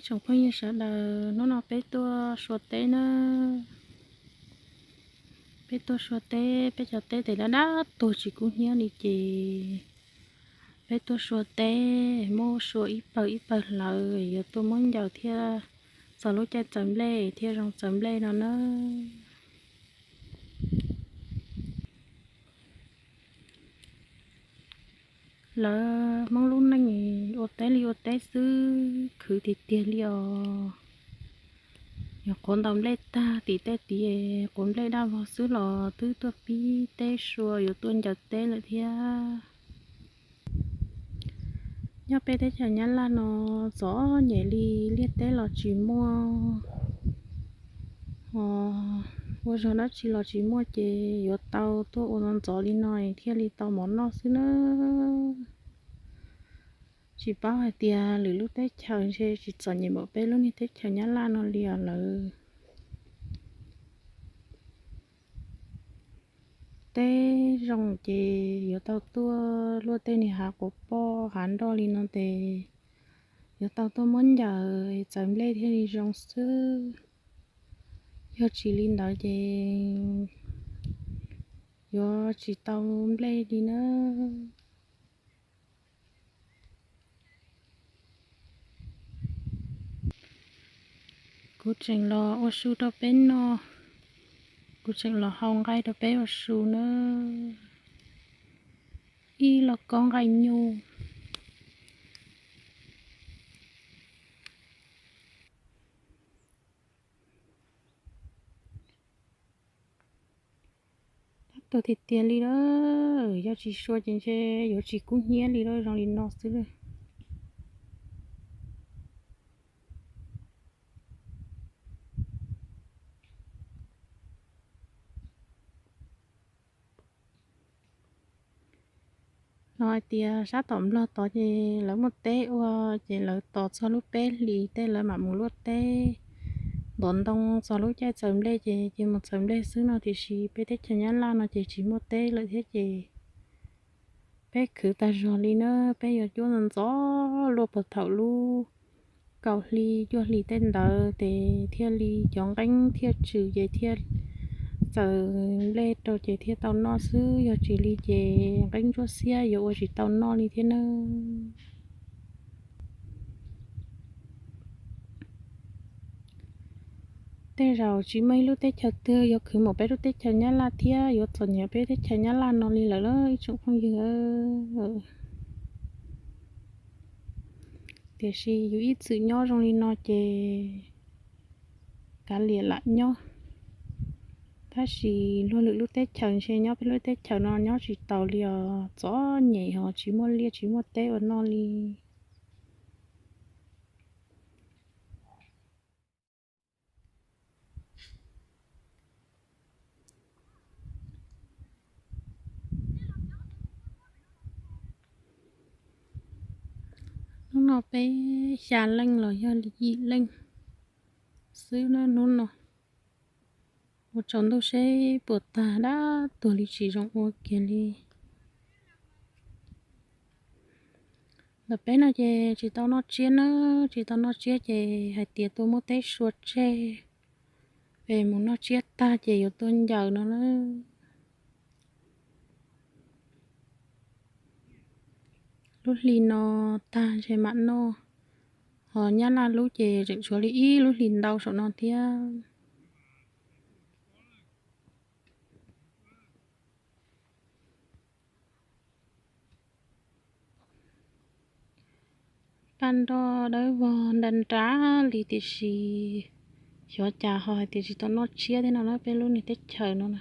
Tsoom phooj ywg sawv daws, hnub no peb tuaj sua teb na. Peb tuaj sua teb, peb cov teb tes dab dab tuag tsis kub hnyiab li ces peb tuaj sua teb, muab sua ib pawg ib pawg hlawv, yuav tuaj muab ncaws thiaj txog lub caij txawv nplej thiaj zoo txawv nplej no na. Lawv Hmoob lub neej ua teb li ua teb xwb, khwv tiag tiag li os. Yog quav ntaus nplej tag tim tej tid, quav nplej daj vog xwb los twb tuaj pib teb sua yuav tuaj ncaws teb lawm thiab. Nyob peb teb chaws Nyab Laj no txom nyem li, liaj teb los tsis muaj, ua zog dab tsi los tsis muaj ces yuav tau tuaj ua ntxov ntxov li no thiaj li tau mov noj xwb na. Tsis paub hais tias lwm lub teb chaws ntshe tsis txom nyem npaum peb lub niag teb chaws Nyab Laj no li os lawv. Teb zoo ces yuav tau tuaj luaj tej niag hav quav poj hav nroj li no ces yuav tau tuaj muab ncaws txawv nplej thiaj li zoo xwb. Yog tsis li ntawd ces yuav tsis tau nplej li na. Kuv tseem los ua su rau peb noj, kuv tseem los hau nqaij rau peb ua su na. Ib lauj kaub nqaij nyuj. Tab tuag tiag tiag li lawm, yog tsis sua ces ntshe yuav tsis kub hnyiab li lawm, zoo li no xwb lawm. Los hais tias sab tom Nplog tod ces lawv muaj teb ua, ces lawv tos txog lub peb hlis tej lawv mam mus luaj teb ntov ntoo, txog lub caij txawv nplej ces ces mus txawv nplej xwb no, tiam sis peb teb chaws Nyab Laj no ces tsis muaj teb lawm thiab ces peb khwv tag zog li na. Peb yuav cuab ntxov ntxov luaj puag thaum lub kaum hli cuaj hli tej ntawd ces thiaj li cov nqeeb thiaj tsw ces thiaj txawv nplej rau ces thiaj tau noj xwb, yog tsis li ces nqeeb ntsuab xiab yuav ua tsis tau noj li thiab na. Tej zaum tsis muaj ib lub teb chaws twg yuav khwv npaum peb lub teb chaws Nyab Laj thiab yuav txom nyem peb teb chaws Nyab Laj no li lawm lauj ib tsoom phooj ywg. Tiam sis yus ib txwm nyob zoo li no ces kav liam lam nyob. Tab sis luag lwm lub teb chaws ntshe nyob peb lub teb chaws no nyob tsis taus li os, txom nyem ho tsis muaj liaj tsis muaj teb ua noj li. Hnub no peb xya leej los yog li yim leej xwb na hnub no. Ua tsaus ntuj seb puas tag, dab tuag li tsis zoo ua kiag li. Ntawm peb no ces tsis tau noj tsiab na, tsis tau noj tsiab ces hais tias tuaj muab teb sua tseg, es mus noj tsiab tag ces yuav tuaj ncaws no na. Lub hli no tag ntshe mam noj, ho Nyab Laj lub ces tseem tshuav li ib lub hli ntau saum no thiab. Paj nroj dawb vog nra nra li tiam sis xyov cas ho hais tias tsis tau noj tsiab thiab no na peb lub niag teb chaws no na.